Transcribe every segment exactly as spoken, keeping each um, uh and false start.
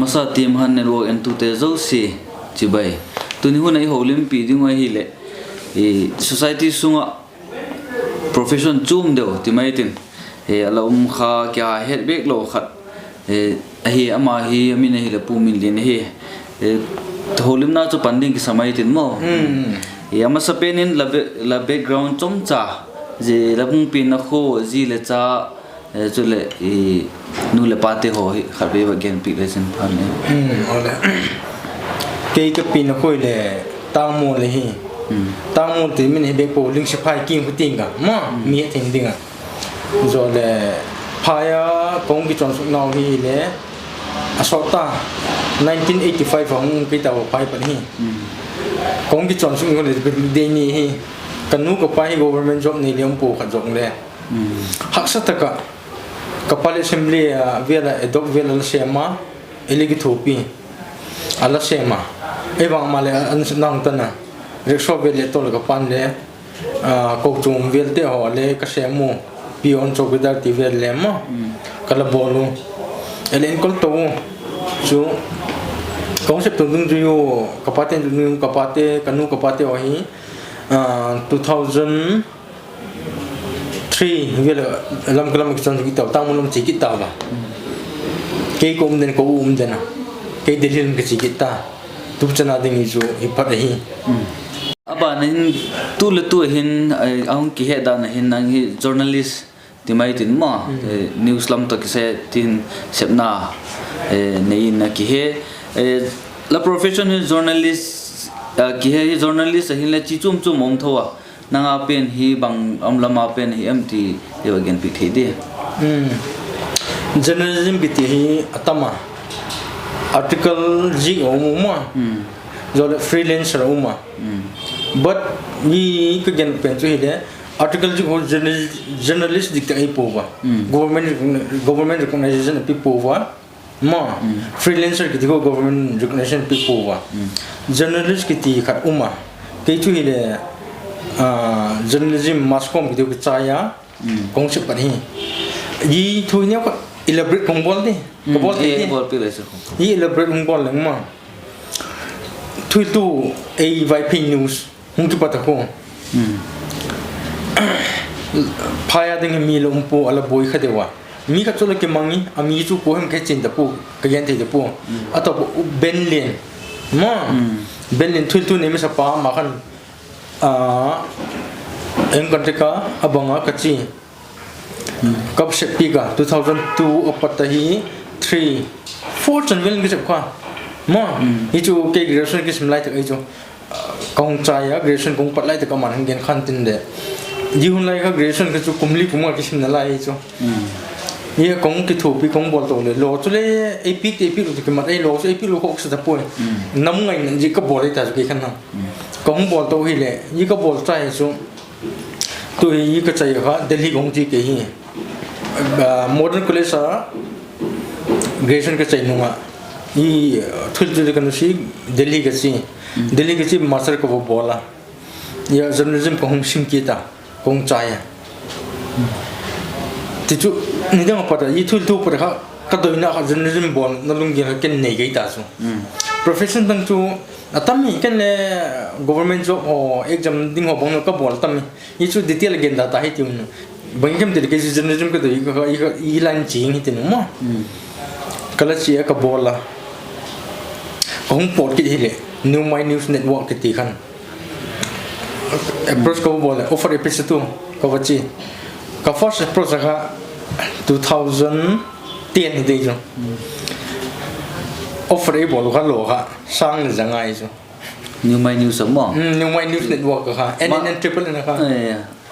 Masa team han network entute zosia chibai. Tuni hun a i houlimpi ding uh ahileh, society sung ah profession chuam deu ti mai tin, a la um kha, kia het bêk lo khat ahi. Ama hi a min ahileh Pu Minlian ahi. Houlimna chu pan ding kisa mai tin maw. A masapen in la background chomcha, zia la hung pianna khua, zi le cha, chuleh nu leh pate haw hi khatvei va genpiak le chin phan e. Kei ka pianna khua le Tangmual ahi. Tangmual ti min hi bêk pua, Lingsiphai kiang khu tiang ka ma, mi a thing ding a. Zaw le phai a ka hung kichawnsuknau hile a sawt ta, nineteen eighty five a hung kei ta a phai pan hi. Ka hung kichawnsuk ni le dei ni hi, ka nu ka pa hi government job nei le um pua khat zawk le. Haksa tak ah ka pa le assembly a vêl a, a dock vêl a la sêm a, ei le kithuapi a la sêm a. Ei vang ama le a nang tan a, rickshaw vêl le tol ka pan le, kochuam vêlte haw le ka sêm u, peon, chowkidar ti vêl le ma, ka la bawl u. Ei le enkol to u chu, ka hung sep to dungzui u, ka pate'n dungzui u, ka pate, ka nu ka pate haw hi two thousand three vêl a Lamka lam a kichawnsuk kit tau, Tangmual lam chia kit tau a. Kei ka um den, ka u um den a, kei Delhi lam ka chia kit ta. Tu chan a ding hi chu hi phat ahi. A ban a hin, tu le tu a hin, a hung kihet dan a hin nang hi journalist ti mai tin maw, news lam tawh kisai tin sepna nei in a kihe. La profession hi journalist kihe hi, journalist a hinle chi chuam chuam a um tho a. Nang a pen hi bang lam a pen hi em ti le va genpiak thei di. Journalism kiti hi a tam a, article zik a um a, zaw leh freelancer a um a. But mi ka gen pen chu hile, article zik haw journalist dik tak ei pua a, government recognization a pi pua a. Ma, freelancer kiti khu government recognition pi pua a. Journalist kiti khat um a. Kei chu hile journalism mass comm kiti khu kichai a, ka hung sep pat hi. Hi thu neu kha elaborate ka hung bawl di, ka bawl di. Hi elaborate hung bawl leng ma. Thuiltu, ei Vaiphei news hung kipat a khu, phai a ding hi mi la um pua, a la buai kha deu a. Mi khat chu la kimang i, a mi chu kua hem ka he chian ta pua, ka gen thei ta pua. A tawp Ben Lian, ma, Ben Lian thuiltu nei masapa ama khan, em kan te ka, a bang a ka chi, ka sep piak a, two thousand two a pat a hi, three, four chan vel in ka sep kha. Ma, hi chu kei graduation kisim lai tak ahi chu, ka hung chai a, graduation ka hung pat lai tak a man hung gen khan tin le, zia hun lai kha graduation kha chu kum li kum nga kisimna lai ahi chu. Hi ka hung kithuapi, ka hung bawl to le law chule, ei piak ti, ei piak lo ti kimat ei, law chu ei piak lo khawk sa ta puai. Nam ngai nan zia ka bawl ei ta chu kei khan a, ka hung bawl to hile hi ka bawl chai chu, tu hi ka chai kha Delhi ka hung chi kei hi. Modern College a graduation ka chai nung a, thuiltu le ka nusia, Delhi ka chi, Delhi ka chi master ka va bawl a, journalism ka hung sim kit a, ka hung chai a. Ti chu, nidang a pat a, i thuiltu pat a kha, ka doina kha journalism bawlna lunggel kha ken nei kei ta chu. Profession dang chu a tam hi, ken le government job haw, exam ding haw bang ka bawl tam hi. Hi chu detail a gen da ta hi ti un. Bang kem ti le kei chu journalism ka doi, i line ching hi ti nu ma. Ka la chia ka bawl a, ka hung pawt kit hile, New My News Network kiti khan approach ka bawl le, offer i pe sa tu, ka va chi. Ka first approach a kha two thousand ten hi dei chu. Offer ei bawl kha law kha sâng le za ngai chu. New My News a maw? New My News Network a kha, N N N triple N a kha.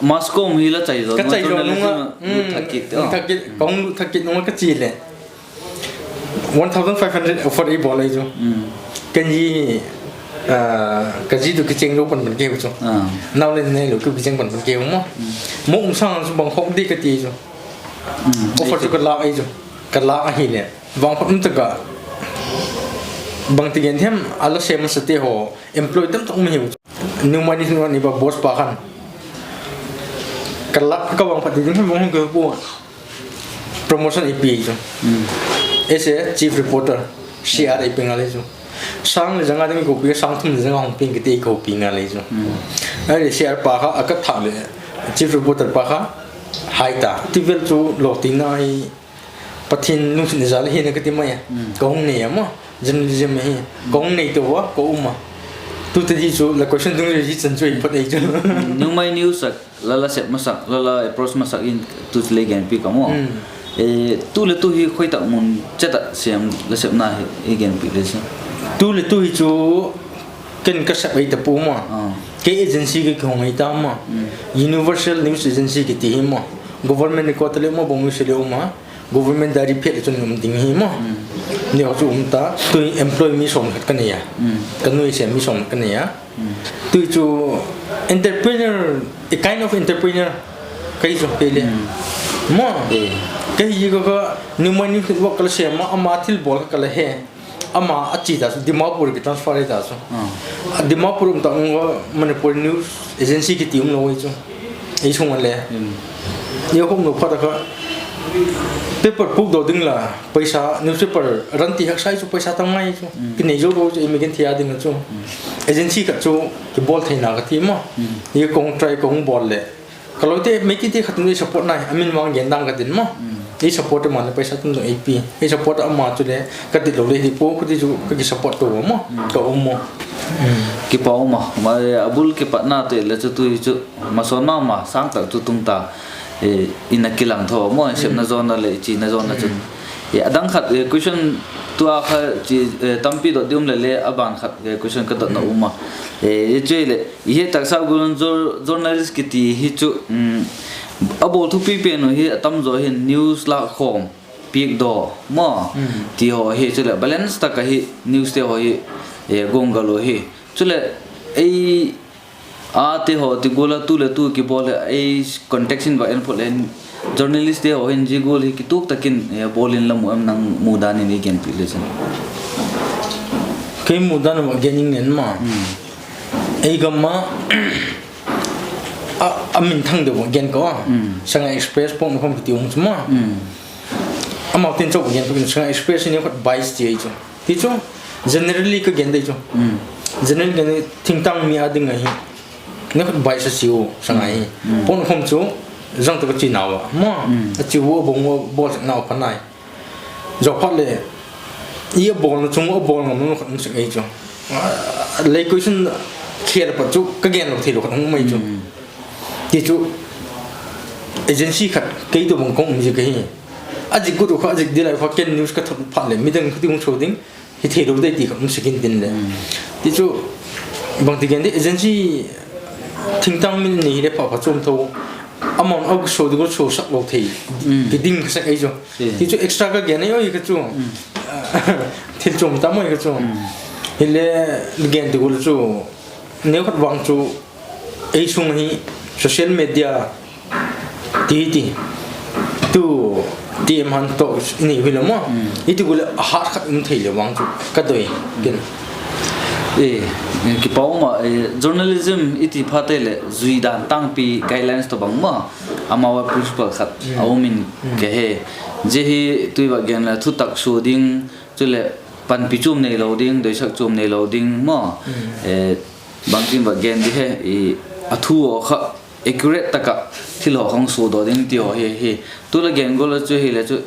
Mass comm hi la chai zo, ka chai zo nung a, ka hung lut thak kit nung a ka chi le, one thousand five hundred offer ei bawl ei chu. Ken hi, ka zi tu kichêng lo pan pan keu chu. Nau le nei lo kiu kichêng pan pan keu maw. Maw um sâng chu bang khawk di ka ti chu. Offer chu ka lâk ei chu. Ka lâk ahile, vangphat um tak a, bangti gen hem, a la sem masate haw, employ tam tak um hiu chu. New My News Network ni ba boss pa khan, ka lâk ka vangphat ding hem bang hung ka pua, promotion ei pi chu, as a chief reporter. C R ei pe ngal ei chu. Sâng leh za nga ding ei kopi, sâng thum leh za nga hung piang kiti ei kopi ngal ei chu. Ahileh C R pa kha a ka thak leh, chief reporter pa kha hai ta. Ti vel chu lawtinna hi Pathian lungsiatna jal ahi na ka ti mai a. Ka hung nei a maw, journalism ahi. Ka hung nei to a, ka um a. Tu tadi chu la question dungzui hi chan chu ei phot ei chu. Numei News ah la la sep masak, la la approach masak in tu chu lei genpiak ka maw. Tu leh tu hi khoi tak mun chet ah siam la sepna hi ei genpiak le chu. Tu leh tu hi chu ken ka sep ei ta pua maw. Kei agency ka kihong ei ta maw. Universal News Agency kiti hi maw. Government ni kawt a leh maw bang mi se le um a. Government diary phet leh chun um ding hi maw. Ni chu um ta, tu employ mi sawm khat ka nei a. Ka nuai sem mi sawm khat ka nei a. Tu chu entrepreneur, a kind of entrepreneur ka hi chu kei le. Maw, ka hi ka, ka Numei News Network ka la sem a, ama thilbawl kha ka la he. Ama a chia ta chu Dimapur ki transfer ei ta chu. Dimapur um ta ung a Manipur News Agency kiti um lo ei chu. Ei sung a le. Ei hung lo phat a kha paper pukdaw ding la, paisa, newspaper run ti haksa ei chu paisa tam ngai chu. Kinei zo lo chu ei mi kin thia ding a chu. Agency khat chu kibawl theina ka ti maw. Ei ka hung try ka hung bawl leh ka loite Meiteite khat in ei support nai, a min vang gen dang ka tin maw. Ei support a, ama le paisa tam dang ei pi. Ei support ama chu le ka ti lo le hi pua, khuti chu ka kisupport to maw. Ka um maw. Kipak um a, ma a bul kipatna te le chu tu hi chu masawn ma ma sâng tak chu tung ta. In a kilang tho maw, sepna zawn a leh china zawn a chun. A dang khat question tua kha chi tampi dot ding um le le a ban khat question ka dotna um a. Chu leh i het taksa gual in journalist kiti hi chu a bawl thupi pen uh hi a tam zaw hin news lâk khawm, piakdaw maw, ti haw hi chuleh balance tak ahi newste haw hi guanggal uh hi. Chuleh ei ate haw ti gual a tu leh tu kibawl leh ei context in va en phot leh journalistte haw hin zia gual hi kituak tak in bawl in la mu em, nang mu dan in ei genpiak le chun. Kei mu dan a gen ing nen ma. Ei gam a a minthang deu a gen ka a. Sagaing Express pawt khawm kiti um chu ma. Amau tin chau gen ka, Sagaing Express in ei khat bias ti ei chu. Ti chu generally ka gen dei chu. Generally gen thingtang mi a ding ahi. Ni khat bias a chiu Sagaing hi. Pawt khawm chu zang tak a chi nau a ma. A chiu a bang a bawl tak nau pha nai. Zawphat le i a bawlna chung a bawl ngam lo khat um sek ei chu. Lei question khel pat chu ka gen lo theilo khat hung um ei chu. Ti chu agency khat kei tawh bang ka um zia ka hi. A zik kut uh kha, a zik dil lai kha ken news ka thot phat leh midang khuti hung so ding hi theilo dei ti kha um sek in tin le. Ti chu bangti gen di agency thingtang min ni hile pha pha chuam tho. Ama'n a so ding a so sak lo thei ti ding ka sek ei chu. Ti chu extra ka gen ei oi ka chu. Thil chuam tam oi ka chu. Hile gen ti gual chu neukhat vang chu ei sung hi social media ti ti tu ti em han to i nei hui lo maw. I ti gual a hat khat um thei le vang chu ka doi ken. Kipak um a, journalism i ti phate leh zui dan tangpi guidelines tawh bang maw, amau a principle khat a um in ka he. Zia hi tu i va gen le thutak sua ding, chuleh panpi chuam neilo ding, doisak chuam neilo ding maw. Bangtin va gen di he, a thu haw kha accurate tak ah thil haw hung suadaw ding ti haw hi hi. Tu la gen gual a chu hile chu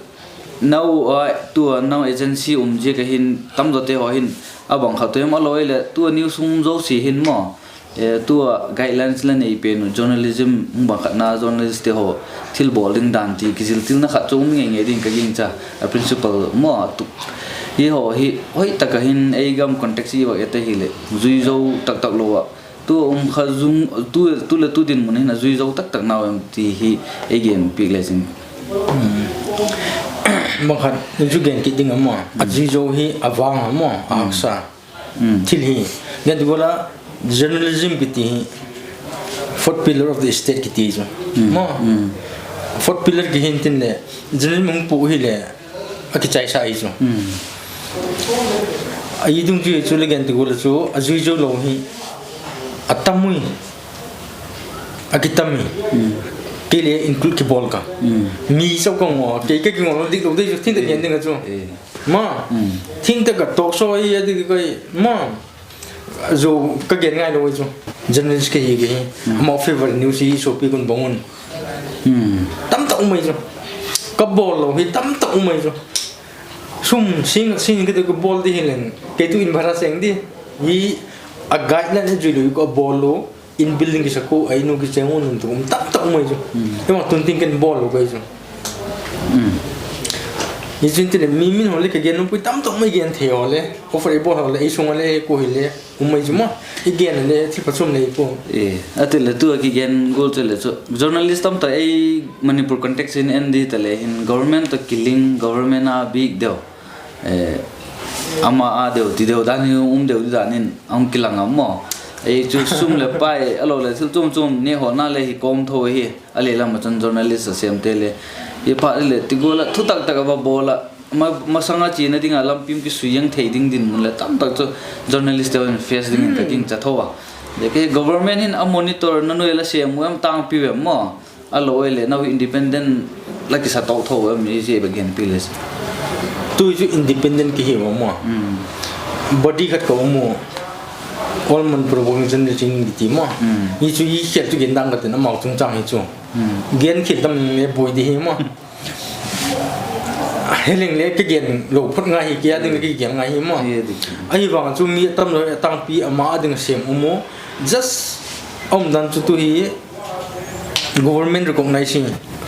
nau a, tua nau agency um ziak a hin tamzawte haw hin a bang khat tu em a lo leh tua news hung zosia hin maw, tua guidelines la nei pen uh journalism hung bang khatna journalistte haw thil bawl ding dan ti kiziltilna khat chu um ngei ngei ding ka gingcha, a principle maw a tuk. Hi haw hi hoi tak a hin ei gam context i va et ahileh zui zo tak tak lo ah tua um kha zung, tu leh tu dinmun hin a zui zo tak tak nau em ti hi ei gen piak le chun. Bang khat chu gen kit ding a maw, a zui zo hi a vang a maw, a haksa thil hi. Gen ti gual a journalism kiti hi fourth pillar of the state kiti chu maw, fourth pillar kihin tin leh journalism hung pu hile a kichaisa hi chu. A i dungzui chu le gen ti gual a chu a zui zo lo hi a tam ui, a kitam hi. Kei le include kibawl ka, mi chau ka ngaw, kei ka kingaw lo dik lo dei chu thil a gen ding a chu. Ma, thing tak a talk show hi a di kai, ma, zo ka gen ngailo chu. Journalist ka hi ka hi. Ama favourite news hi suapi kun bang un. Tamtak um ai chu. Ka bawl lo hi tamtak um ai chu. Sum sing sing ka ti ka bawl di hileng, kei tu in bhara seng di. Hi a guideline a zui lo ka bawl lo. In building kisa ko, a in u kicheng un, um tu um tamtak um ai chu. Ema tun tin ken bawl lo kai chu. Hi chun tin mi min ho le ka gen um pui tamtak mai gen thei ho le. Offer i bawl ho le, ei sung a le ko hile um ai chu ma. I gen le thil phachom nei pua. A ti le tu a kigen gual chu le chu journalist tamtak ei Manipur context in en di ta le hin government tawh kiling, government a bik deu, ama a deu ti deu dan hi um deu di dan in a hung kilang a maw. Ei chu sum leh pai a lo leh thil chuam chuam ne hawna le hi kawm tho hi. A le lam a chun journalist a sêmte le, i phat le ti gual a thutak tak a va bawl a, masang a chiana ding a lampi um kisui ziang thei ding dinmun le tamtak chu journalistte in face ding in ka gingcha tho a. Zia kei government in a monitor na nuai la sêm u em, tângpi u em maw? A lo ai leh nau independent la kisa tawk tho em, i zia bek genpi le. Tu chu independent kihi u a maw. Body khat ka um u, All Manipur Working Journalist Union kiti maw. Hi chu i khel chu gen dang ka tin amau chungchâng hi chu. Gen khel tam le buai di hi maw. Heleng le ka gen lo phot ngai hi, kei a ding a ka gen ngai hi maw. Ahivang chu mi a tam lo a tângpi ama a ding a sêm um u. Just a um dan chu tu hi government recognize hi,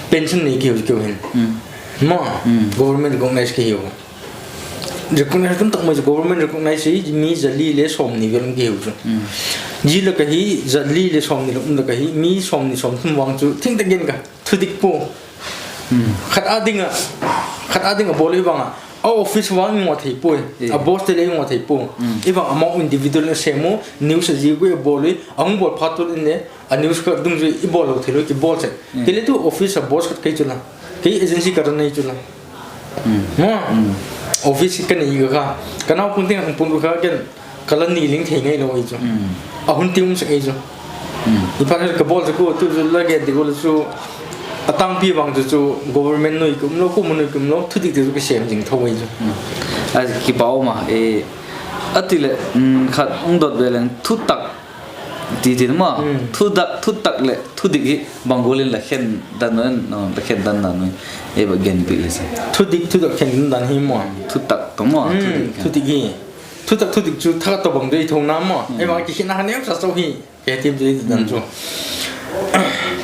pension nei kihiu keu hin. Ma, government recognize kihiu. Recognize tamtak mai chu government recognize hi mi za li le sawmni vel um kihiu chu. Zia lak ahi, za li le sawmni lak um lak ahi mi sawmni sawmthum vang chu thing tak gen ka thudik pua. Khat a ding a, khat a ding a bawl i vang a, a office vang i ngaw thei puai, a bosste le i ngaw thei pua. I vang amau individual a sêm u, news a zia gual a bawl ui, a hung bawl phat tul in le a news kha dungzui i bawl lo theilo kibawl sek. Kei le tu office a boss khat kei chu la, kei agency ka run nei chu la. Office ka nei ka kha, ka naupang ding a hung pung kha ken ka la ni ling thei ngailo ahi chu. A hun ti um sek ahi chu. I phat ka bawl chu ku tu chu la gen di gual chu, a tângpi vang chu chu government nuai ki um lo, kuama nuai ki um lo, thudik ti chu kisêm zing tho ahi chu. A kipak um a, a ti leh, khat hung dot ve leng thutak ti tin ma, thutak leh thudik hi bang gual in la khen dan, la khen dan dan ui, ei va genpi le se. Thudik thutak khen dan hi ma. Thutak tawh ma, thudik hi. Thutak thudik chu thak tawh bang dei thona ma. Ei vang kikhenna ha neu sa so hi. Kei tim chu dan chu.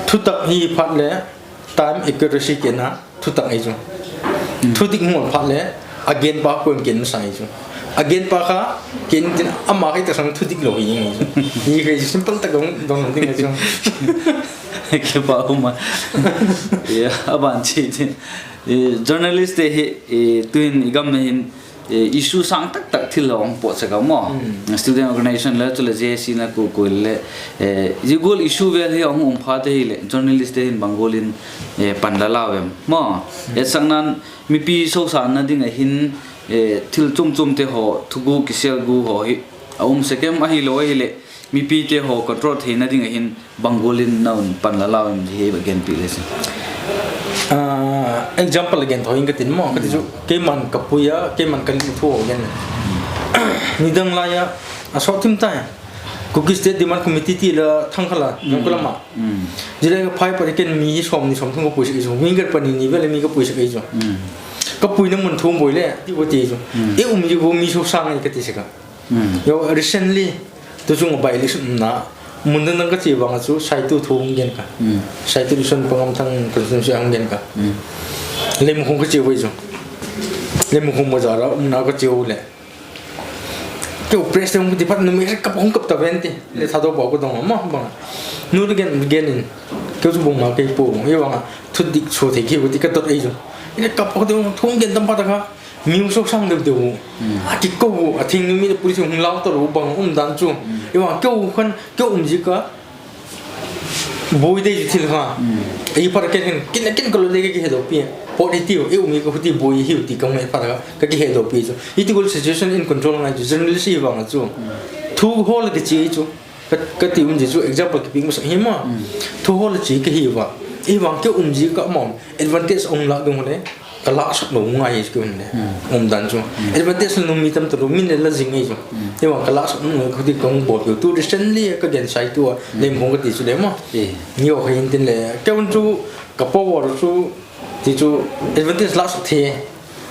Thutak hi phat le time accuracy kena thutak ahi chu. Thudik ngol phat le a genpa kuan ken sa ahi chu. A genpa kha ken tin ama kei ta sang thudik lo hi ding ahi chu. Hi kei simple tak a dong ding ahi chu. Kipak um a. A ban chi tin, journalistte hi tuhin i gam a hin issue sâng tak tak thil lo hung pawt sek a maw. Student organisation le chuleh JAC na ku ku le, zia gual issue vel hi a hung um phat ahileh journalistte hin bang gual in pan la lau em maw. Etsakna'n mipi sosâtna ding a hin thil chuam chuamte haw, thugu kisêl gu haw hi a um sek em, ahilo ahileh mipite haw control theina ding a hin bang gual in na un pan la lau em ti hi va genpi le se. Example a gen tho ing ka tin maw, ka ti chu keima'n ka pui a, keima'n ka lim thu a gen. Nidang lai a, a sawt thim tai. Kuki State Demand Committee ti la Thangkhal a, Zangkul lam a. Zia le ka phai pat ken mi hi sawmni sawmthum ka pui sek ahi chu. Winger pani ni vel le mi ka pui sek ahi chu. Ka puina mun thu buai le ti ua ti chu, i um zia gu mi sosâng ahi ka ti sek a. Recently tu chung a by-election umna mun dang dang ka chia vang a chu Saitu thu hung gen ka. Saitu Dixon, Pangamthang constituency a hung gen ka. Leimakhong ka chia ua chu, Leimakhong bazar a umna ka chia u leh, keu press te hung ti phat numei khat kap hung kap ta ven ti le, Thadou pau ka dong a ma bang a, nu le gen gen in, keu chu bung ma kei pua, i vang a thudik sua thei keu ti ka dot ahi chu. I le kap ka dong, thu hung gen tam phat a kha mi sosâng deu deu a kiko u, a thing numei le police hung lau talo bang um dan chu. I vang keu khan keu um ziak a buai dei chu thil kha. Ei phat a ken ken ken ka lo le ka kihedopi a, pawt hi tiu, i um hi ka huti buai hiu ti ka hung e phat a ka kihedopi chu. I ti gual situation in control ngai chu journalist i vang a chu. Thu hawl a kichia chu, ka ti um zia chu example kipiak masak hi ma. Thu hawl a chia ka hi ua, i vang keu um ziak a amau advantage a hung lâk ding u le ka lâksak lo ngai chu kiun le. Umdan chu advantage la nuam mi tam talo, min le la zing ei chu. Hi vang ka lâksak nuam lo kha ti ka hung bawl keu tu recently ka gen sai tu a lem hung ka ti chu le ma. Ni o kha intin le keu chu ka power chu ti chu advantage lâksak thei.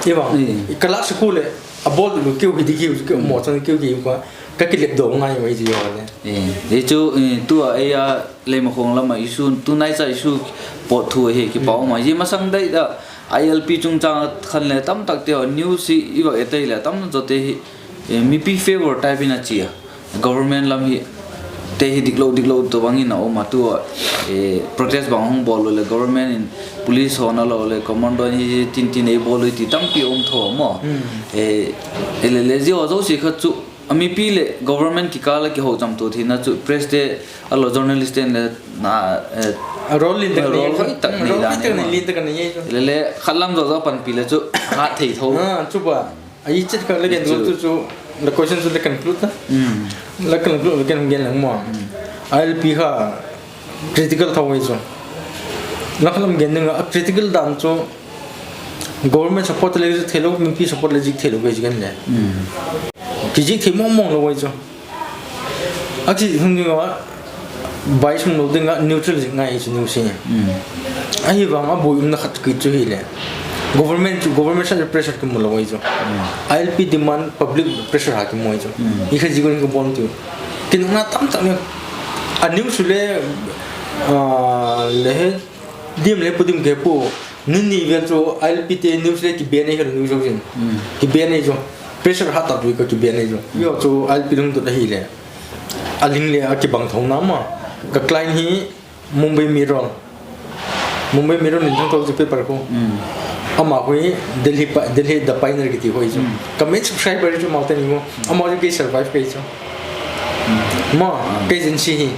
Hi vang ka lâksak u leh a bawl lo keu hi di kiu chu keu maw chang keu kiu ka, ka kilep do ngai mai ti o le. Hi chu tu a ei a Leimakhong lam a issue, tunai cha issue pawt thu ahi, kipak um a. Zia masang dai a ILP chungchâng a khan le tamtakte haw news hi i vak et ahileh tamna zote hi mipi favour type in a chia. Government lam hi te hi diklo diklo tawhbang in a um a, tu a protest bang hung bawl u leh government in police haw'n a lo leh commando in hi tin tin ei bawl ui ti tampi um tho maw. Leh le zia haw zosia kha chu a mipi leh government kikâl a kihocham tua theina chu press te a lo journalist te'n le role tak nei dan leh le khat lam zaw zaw panpi le chu hat thei tho. Chupa a i chet kha le gen chu chu la question chu le conclude ta, la conclude le ken hung gen lang maw. ILP kha critical tho ei chu. La kha lam gen ding a critical dan chu government support le zik theilo, mipi support le zik theilo kei chu ken le kizik thei mawng mawng lo ei chu. A ki hung ding a bias um lo ding a neutral zik ngai chu news hi. Ahi vang a buai umna khat kit chu hileh government chu government side pressure kimu lo ei chu. ILP demand public pressure ha kimu ei chu. I kha zik un ka bawl tu kinakna tamtak ni a news chu le le he dim le pu dim ke pu ni ni vel chu ILP te news le kiban ei kha news zin kiban ei chu. Pressure ha tak ui ka kiban ei chu. Zia chu ILP lungtut ahileh a ling le a kibang tho na ma. Ka client hi Mumbai Mirror, Mumbai Mirror in thang tho chu paper khu. Ama khu hi Delhi The Pioneer kiti khu hi chu ka main subscriber chu amau te ni khu. Amau chu kei survive kei chu ma, kei agency hi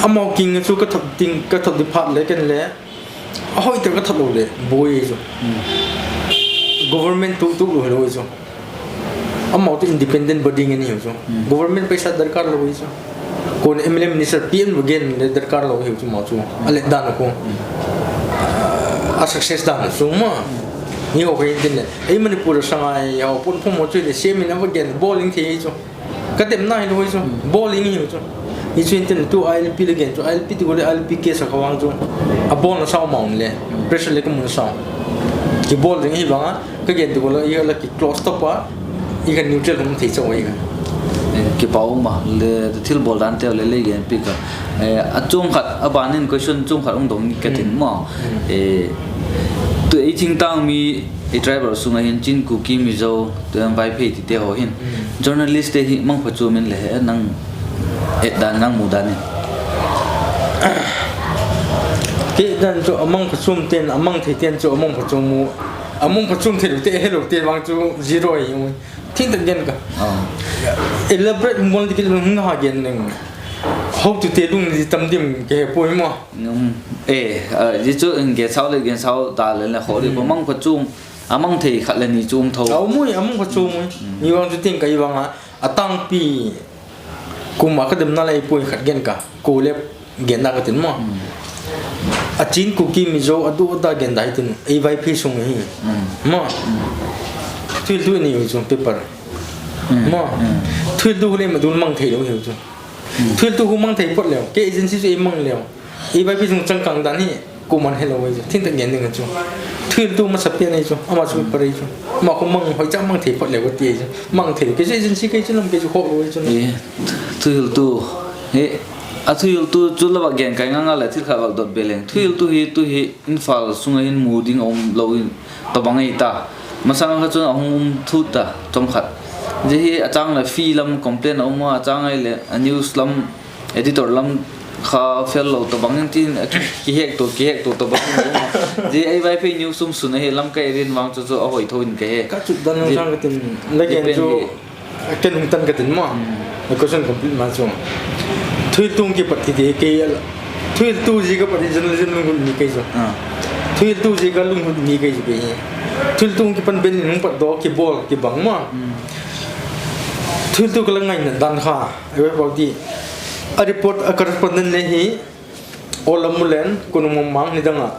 amau kiang a chu ka thot ding ka thot di phat le ken le a hoi tak ka thot lo leh buai ei chu. Government tu tu lo hilo ei chu. Amau tu independent body ngen hiu chu. Government paisa darkar lo ei chu. Kon MLA minister PM va gen le darkar lo hiu chu amau chu. A let dan a khu a success dan a chu ma. Ni haw kha intin le ei Manipur a sangai haw pun phum haw chu le siam in a va gen bawl ing thei ei chu. Ka demna hilo ei chu bawl ing hiu chu. Hi chu intin tu ILP le gen chu ILP ti gu le ILP case a kha vang chu a bawlna sau ma un le pressure le ka mun sau kibawl ding hi vang a ka gen ti gu le i la ki close top a i ka neutral hum thei chau ei ka. Kipak um a le thil bawl dante le lei gen pi ka. A chung khat a ban in question chung khat hung dong ka tin maw. Tu ei thingtang mi i tribal sung a hin Chin, Kuki, Mizo, tu Vaiphei tite haw hin journalist te hi mangphachuam in le he nang et dan nang mu dan in. Kei dan chu a mangphachuam ten a mangthei ten chu a mangphachuam u, a mangphachuam theilote helote vang chu zero hi u. Thingtak gen ka elaborate mol dikil hung ha gen ning. Hotute lungni di tam dim ke he puai maw. E, zia chu in gensau leh gensau ta le le khaw di a mangphachuam, a mangthei khat le ni chu um tho. A um ui, a mangphachuam ui. I vang chu ting ka i vang a a tangpi kum a ka demna le i puai khat gen ka ko le genna ka tin maw. A Chin, Kuki, Mizo a du a da gen da hi tin ei Vaiphei sung hi maw. Thuhiltu ni u chu paper maw. Thuhiltu khu le ma dul mang theilo hiu chu. Thuhiltu khu mang thei phot leu kei agency chu ei mang leu ei Vaiphei sung changkang dan hi kuama'n helo ei chu. Thingtak gen ding a chu thuhiltu masapen ei chu ama chu paper ei chu. Ama khu mang hoi cha mang thei phot leu ka ti ei chu. Mang thei kei chu agency kei chu lam kei chu khawk lo ei chu. Thuhiltu hi a thuhiltu chu la vak gen kai ngang a le thil khat vak dot be leng thuhiltu hi tu hi Imphal sung a hin mu ding a um lo in tawhbang ei ta. Masang kha chun a hung um thut ta chawmkhat. Zia hi a châng leh fee lam complain a um a, a châng ahileh a news lam editor lam kha fel lo tawhbang in tin kihektua kihektua tawhbang in a um a. Zia ei Vaiphei news um sun ahi lam ka et in vang chu chu a hoi tho in ka he. Ka chutdan nung sâng ka tin, la gen chu ken hung tan ka tin maw. Question complete ma chu thuhiltu kipat ti ti kei a la, thuhiltu ziak a pat hi journalism lunghut mi kei chu. Thuhiltu ziak a lunghut mi kei chu kei hi. Thuhiltu kipan ben in hung pat daw kibawl kibang maw. Thuhiltu ka la ngaina dan kha ei Vaiphei ti a report a correspondent le hi Aw Lamulen, Konung Mangmang nidang ah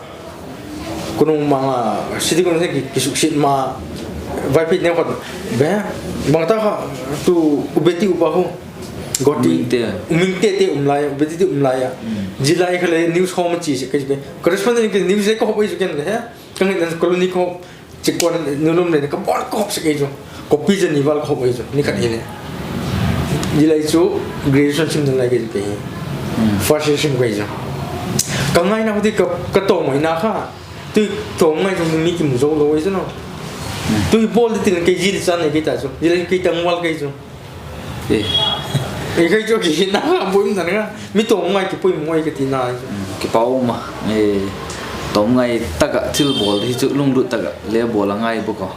Kunung mang a, city kunung se ki, kisuksiat ma, Vaiphei ne khot, be, bang ta kha, tu, ubeti upa ho, goti, uming te te um lai a, ubeti te um lai a. Zia lai kha le news hawm a chi sek ka chu ke. Correspondent ki news le ka hawm ei chu ken le he. Ka ngaidan colony ka hawm, chi kon nu lum le ka bawl ka hawm sek ei chu. Copy zani val ka hawm ei chu, ni khat hile. Zia lai chu graduation sim dan lai ka chu ke hi. First year sim ka hi chu. Ka ngaina kha ti ka, ka tawm ngaina kha. Tu tawm ngai chu mi kimu zo lo ei chu no. Tu hi bawl ti tin kei zil chan nei kei ta chu. Zia lai kei tangval kei chu. Ei kei chu kihina, a poimaw dan a, mi tawm ngai kipoimaw ngai ka tina chu. Kipak um a, tawm ngai tak ah thil bawl hi chu lunglut tak ah le bawl a ngai bawk a.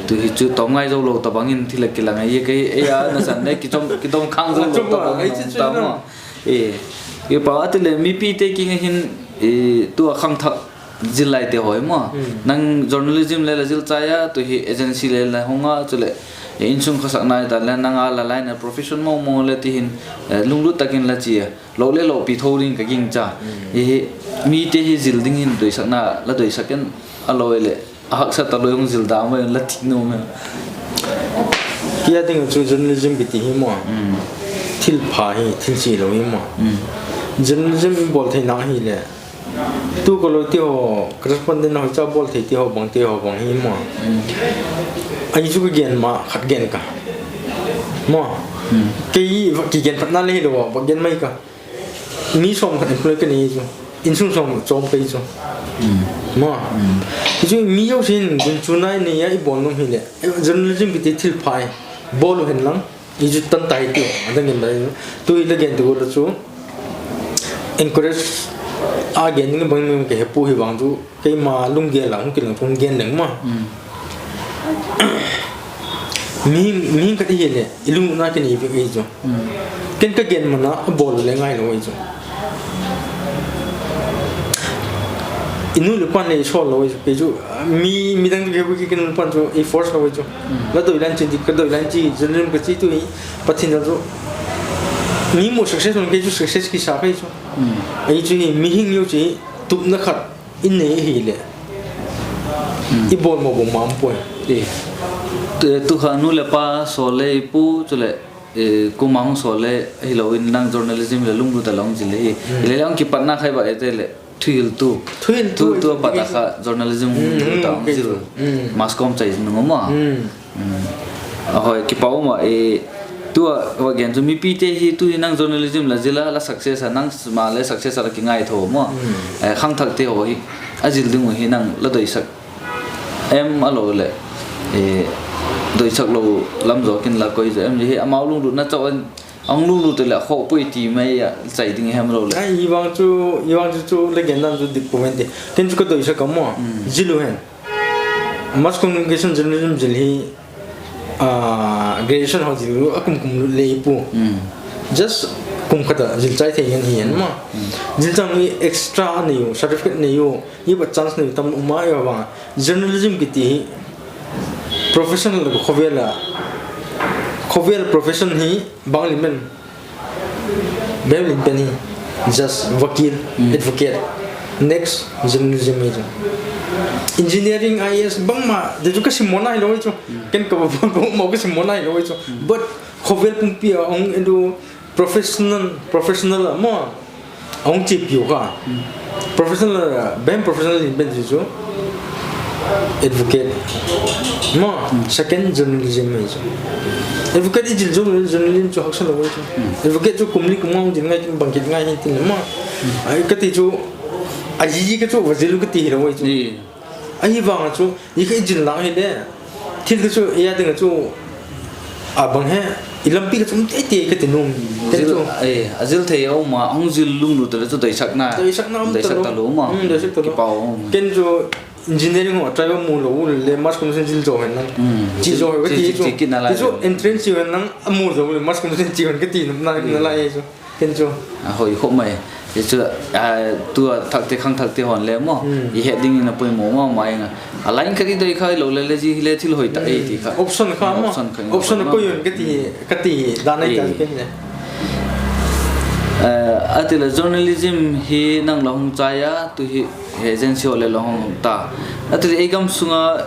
Tu hi chu tawm ngai zo lo tabang in thil a kilang ahi kei, ei a nasan le kichom, kidom khang zo lo tabang in um ta ma. Kipak a ti le mipite kiang a hin, tu a khangthak zil laite haw hi maw. Nang journalism le la zil chai a, tu hi agency le la hung a, chuleh insung khawsak nai ta le nang a la line a profession mawngmawng le ti hin, lunglut tak in la chia, lo le lopi tho ding ka gingcha. Hi, mite hi zil ding hin doisakna la doisak in, a lo leh a haksa talo hung zil dam a la ti nuam e. Kei a ding ah chu journalism kiti hi maw, thil pha hi, thil chi lo hi maw. Journalism i bawl theina hileh, tu colony ti haw, correspondent hoi cha bawl thei ti haw bang, ti haw bang hi maw. Ahi chu ka gen ma khat gen ka, maw. Kei va kigen phatna le hilo a va gen mai ka. Mi sawm khat employ ka nei chu, insung sawm chawm ka hi chu, maw. Hi chu mi zosia'n gunchu nai nei a i bawl nuam hileh, journalism kiti thil pha hi bawl u hen lang, i chu tan ta hi ti a dang gen mai. Tu hi la gen tu gual a chu encourage a gen ding bang mi ka he pua hi vang chu, keima lunggel a hung kilang hung gen leng ma. Mihing, mihing khat i hileh i lungna kinei vek ei chu. Ken ka gen man a a bawl le ngailo ei chu. I nu le pa'n le i sawl lo ei chu, kei chu, mi, midang chu kei bu ki, kei nu le pa'n chu ei force lo ei chu. La doi lan chi di, ka doi lan chi, journalism ka chi tu hi, Pathian chu mi mu success man kei chu success kisa ka hi chu. Ahi chu hi mihing u chu hi tupna khat i nei hileh, i bawl ma bang ma um puai. Tu kha nu leh pa sawl le i pu, chuleh kuama hung sawl le hilo in nang journalism le lunglut a la hung zil le hi. Hileh le hung kipatna khai ba e te leh thuhiltu, thuhiltu a pat a kha journalism hung ta hung zil, mass com chai nung um a. A hoi, kipak um a, tu a va gen chu mipite hi tu hi nang journalism la zil a la success a, nang ma le success a la kingaitho maw. Khangthakte haw hi a zil ding uh hi nang la doisak em a lo leh, doisak lo lam zawk in la koi zaw em hi, amau lunglutna chau a, a hung lunglut leh a khawk puai ti mai a chai ding hem lo leh. Hi vang chu, hi vang chu chu la gen dan chu dik pua hen ti. Ken chu ka doisak a maw, zil u hen. Mass communication journalism zil hi, graduation haw zil u a kum kum lut le i pu. Just kum khat a zil chai thei hen hi en ma. Zil chang hi extra a nei u, certificate nei u, hi ba chance nei u tam um a, i vang a journalism kiti hi professional, khawvel a, khawvel profession hi bang lim em? Bem lim pen hi just vakil, advocate, next journalism hi chu. Engineering, I A S bangma ti chu ka sim maw nai lo hi chu. Ken ka ba maw ka sim maw nai lo hi chu. But khawvel pumpi a hung edu professional, professional a maw, a hung chiapiu kha. Professional, bem professional in pen chu chu advocate maw, second journalism hi chu. Advocate i zil chu journalism chu haksa lo hi chu. Advocate chu kum li kum nga hung zil ngai tin bang kit ngai hi tin maw, ka ti chu, a zi ka chu va zil u ka ti hilo hi chu. Ahi vang a chu i kha i zil nau hile, thil ka chu i a ding a chu a bang he, i lampi ka chu um tei tei ka ti nuam. A zil thei a um a, a hung zil lunglut le chu doisakna, doisak talo ma. Ken chu engineering haw try a mu lo le mass communication zil zaw hen lang, chi zaw hen ka ti chu, ti chu entrance chi hen lang a mu zaw le mass communication chi hen ka ti nuam na lai chu. Ken chu a hoi khop mai. Hi chu, tu a thakte khangthakte haw'n le maw, i het dingin a poimaw ma ma ing a. A line khat i doi kha hilo le le zia hile thil hoi tak ei ti kha, option kha maw, option koi un ka ti, ka ti dan ai ta ken le. A ti leh journalism hi nang la hung chai a, tu hi agency haw leh la hung ta. A ti leh ei gam sung a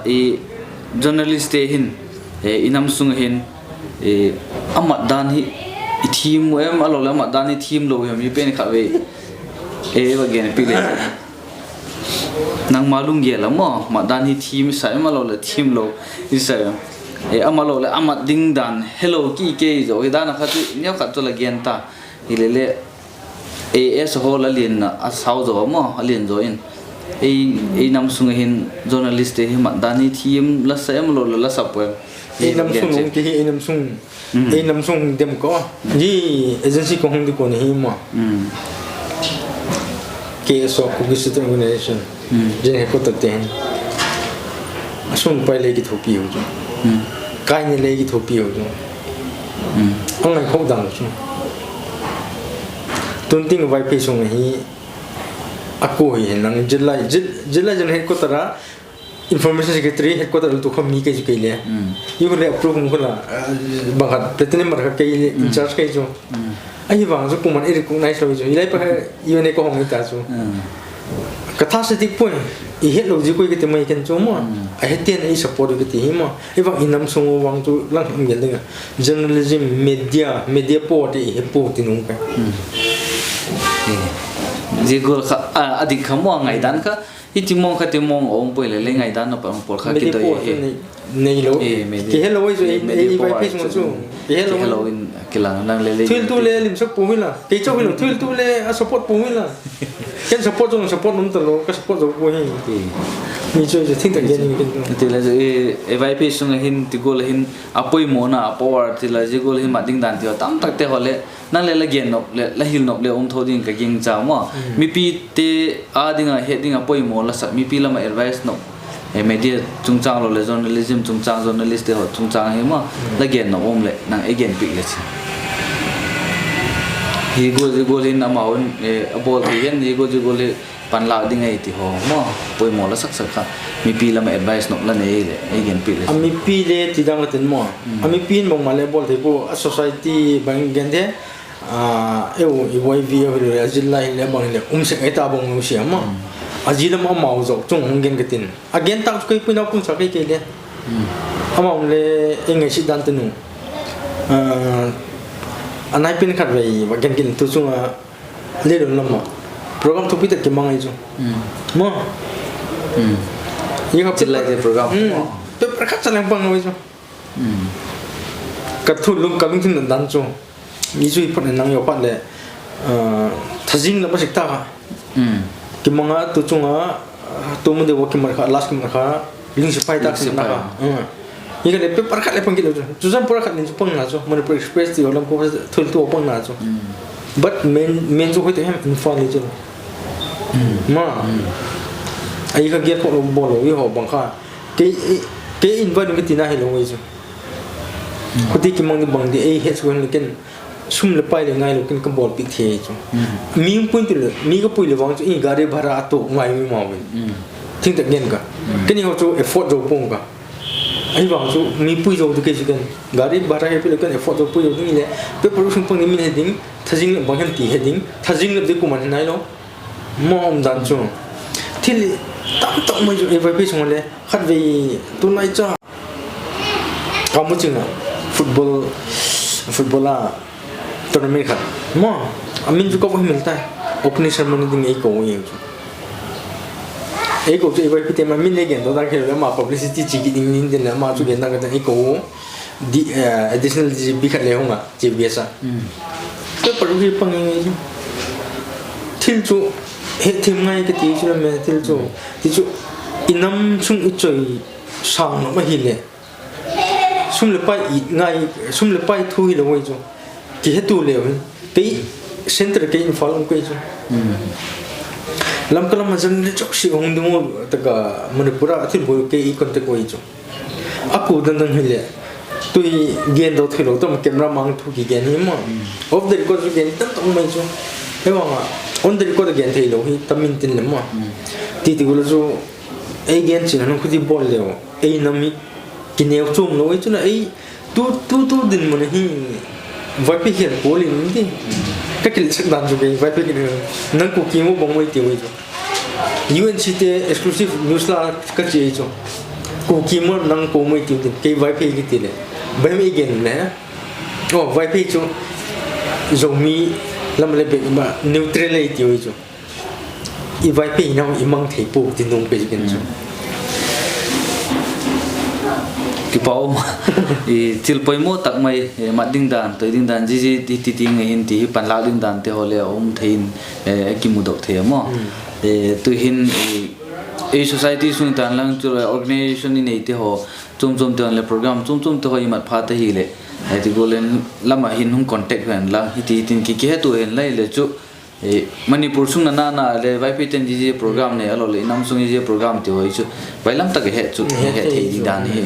journalistte hin, i nam sung a hin, a mat dan hi i thiam u em, a lo leh a mat dan hi thiam lo hem, hi pen khat vei ei va gen piak le. Nangma lunggel a maw, mat dan hi thiam i sa em, a lo leh thiam lo i sa em? A mat lo leh a mat ding dan helo ki kei zaw hi dan a kha chu neu khat chu la gen ta. Hilele, ei as a whole a lian a, a sau zaw a maw, a lian zaw in, ei nam sung a hin journalistte hi mat dan hi thiam la sa em, a lo leh la sa puai? Ei nam sung, ei nam sung dem ka, zia agency ka hung di kuan ahi maw, K S O, Kuki Students' Organisation, zia headquarter te hin a sum pai le kithuapi u chu, kaina le kithuapi u chu, a ngaikhok dan chu, tun ting Vaiphei sung ahi, a kua hi hen lang, zia lai zia headquarter a, Information Secretary headquarter tu kha mi kei chu kei le, i hun le approve um khu la, bang khat platinum mat kha kei le in charge kei chu. Ahi vang chu kuama'n ei recognize lo chu, i lai pa kha i ne ka hong i ta chu. Ka tha se dik puai, i het lo zia koi ka ti mai ken chu maw, a hete'n ei support u ka ti hi maw. Ahi vang i nam sung u vang chu lang um gel ding a, journalism, media, media pawt i he pua ti nung ka. Zia gual kha a dik kha maw, ngaidan kha hiti mawng kha ti mawng a um puai le, le ngaidan a pa pawl kha kidoi hi. Neilo, kihelo chu, ei Vaiphei sung chu kihelo in kilang nang le le thuiltu le limsak pua hi la, kei chau hilo, thuiltu le a support pua hi la. Ken support chu support num talo, ka support zo pua hi. Mi chu chu thing tak gen ken tu ti le, ei Vaiphei sung a hin ti gual a hin, a poimawna, a power ti la, zia gual hin mat ding dan ti haw tamtakte haw leh nang le la gen nop leh la hil nop le um tho ding ka gingcha maw. Mipite â ding a het ding a poimaw la sak, mipi lam a advice nop, media chungchâng lo leh journalism chungchâng, journalistte haw chungchâng hi maw, la gen nop um leh nang ei gen piak le chin. Hi gual zia gual hin amau'n a bawl thei hen, hi gual zia gual hi panlâk ding ahi ti haw maw, poimaw la sak sak kha, mipi lam a advice nop la nei leh ei gen piak le chin. A mipi le ti dang a tin maw, a mipi in bangma le bawl thei pua, a society bang gen the, eu i YVA hilo leh a zil lai hileh bang hileh um sek ahi ta bang lo sia maw. A zil lam amau zawk chung hung gen ka tin, a gen tâk chu kei pui naupang cha kei kei le, amau le ei ngaisit dan te nu, a nai pen khat vei va gen kin tu chung a, Leilon lam ah program thupi tak kimang ahi chu, maw, i kha paper khat cha leng pang lo ahi chu. Ka thu lung ka lungthim dan chu, i chu i phat leh nang i phat leh, thazing lam a sik ta kha kimang a, tu chung a, tu mun deu a kimat kha, last kimat kha, ling sipai tak kimat kha, i kha le paper khat le pang kit lo chu, Churachandpur khat nin chu pang na chu, Manipur Express ti haw lam khu thuiltu pang na chu, but main, main chu hoi te hem, Imphal hi chu, ma, ahi kha gel khawk lo bawl lo i haw bang kha, kei invite ding ka tina hilo ahi chu. Khuti kimang ding bang di ei het chu hen le ken, sum leh pai le ngailo ken ka bawlpiak thei chu. Mi pui ti le, mi ka pui le vang chu i gari bhara a tuak ngai mi mau in, thing tak gen ka, keni haw chu afford zo pung ka. Ahi vang chu mi pui zo tu kei chu ken, gari bhara he pi le ken afford zo pui zo ding le, paper sung pang ding min he ding, thazing leh bang hem ti he ding, thazing leh di kuama'n he nailo, ma um dan chu. Thil tam tak mai chu ei Vaiphei sung a le khatvei, tunai cha Kamuching ah football, football a tournament khat, ma, a min chu ka himil ta, opening ceremony ding ei ko u chu. Ei ko chu ei Vaipite ma min le gen to ta khel le, ama publicity chi kit ding hin tin le, ama chu gen ta ka tin ei ko u, additional DGP khat le hung a, chief guest a, ka paru hi pang ngai chu. Thil chu hetthiam ngai ka ti chu la me, thil chu, ti chu i nam sung i choi sâng nop ahileh, sum leh pai i ngai, sum leh pai thu hilo ahi chu, kihetu leu hin, kei centre kei Imphal um kei chu, Lamka lam a zang le chok si hung ding u, tak a Manipur a thil boi kei i contact u ahi chu. A ku dan dan hileh, tui gen do theilo tam, camera mang thu kigen hi ma, off the record chu gen tam tam mai chu. Hivang a on the record a gen theilo hi tam in tin le ma, ti ti ula chu, ei gen chin a nung khuti bawl leu, ei nam hi kineu chuam lo ahi chun a, ei tu tu tu dinmun ahi, Vaiphei hial pawl in ti, Ka kilehsak dan chu kei Vaiphei kiti, nang Kuki maw bang maw i tiu hi chu. U N C te exclusive news la ka chia hi chu. Kuki maw nang ko maw i tiu tin, kei Vaiphei kiti leh, bang maw i gen le, aw Vaiphei chu Zomi lam le bek ma neutral i tiu hi chu. I Vaiphei nau i mang thei puak ti nung pe ken chu. Kipak um, i thil poimaw tak mai, mat ding dan, toi ding dan, zia zia ti ti ding ahin ti hi panlâk ding dante haw le a um thei in, a kimudok thei a maw. Tu'hin ei society sung tan lang chu le organisation i neite haw chuam chuamte haw leh program chuam chuamte haw i mat phat ahileh, ti gual in lam ah hin hung contact hen lang hiti hitin ki kihetu hen lai le chu, Manipur sung na na na le Vaipheite'n zia zia program nei a lo leh i nam sung zia zia program ti haw hi chu bailam tak a het chu het thei ding dan hi.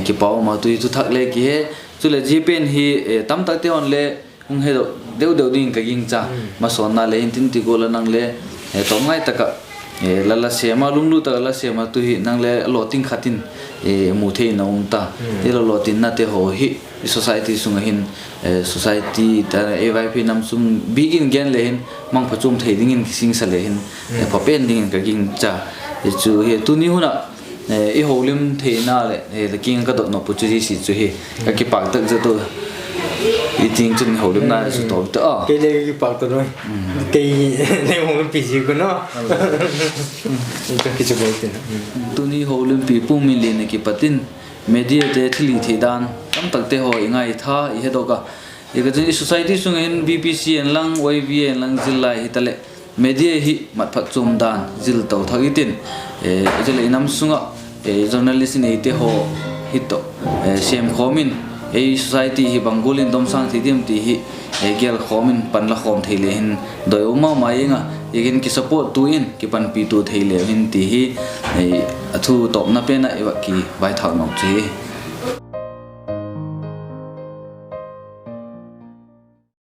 Kipak um a, tu hi thu thak le kihe. Chuleh zia pen hi tamtakte haw'n le hung hedok deu deu ding ka gingcha. Masawnna le hin tin ti gual a nang le tawm ngai tak ah la la sêm a, lunglut tak ah la sêm a, tu hi nang le a lawting khat in mu thei in a um ta. I la lawtinnate haw hi i society sung ah hin, society ta ei Vaiphei nam sung bik in gen le hin mangpha chuam thei dingin kisingsa le hin pha pen dingin ka gingcha. Chu hi tuni hun ah i holim theina leh la kiang ka dot nop uh chu zia si chu hi. Ka kipak tak zet u. I tiang chun holimna chu tawm ta a. Kei le kipak ta nai. Kei le holimpi zi ka na. Tuni holimpi pung min lian a kipat in mediate thilhitheidan tamtakte haw i ngaitha i hedok a, i ka chun i society sung hin V P C en lang, Y V A en lang zil lai hitaleh media hi mat phat chuam dan zil to thak i tin, zia leh i nam sung ah journalist i neite haw hi tawh sêmkhawm in, ei society hi bang gual in domsâng thei diam ti hi gêlkhawm in panla khawm thei le hin doi um ma ma ing a, i gen kisupport tu in kipanpi tu thei leu hin ti hi a thu tawpna pen ah i va kivaithâk nop chu hi.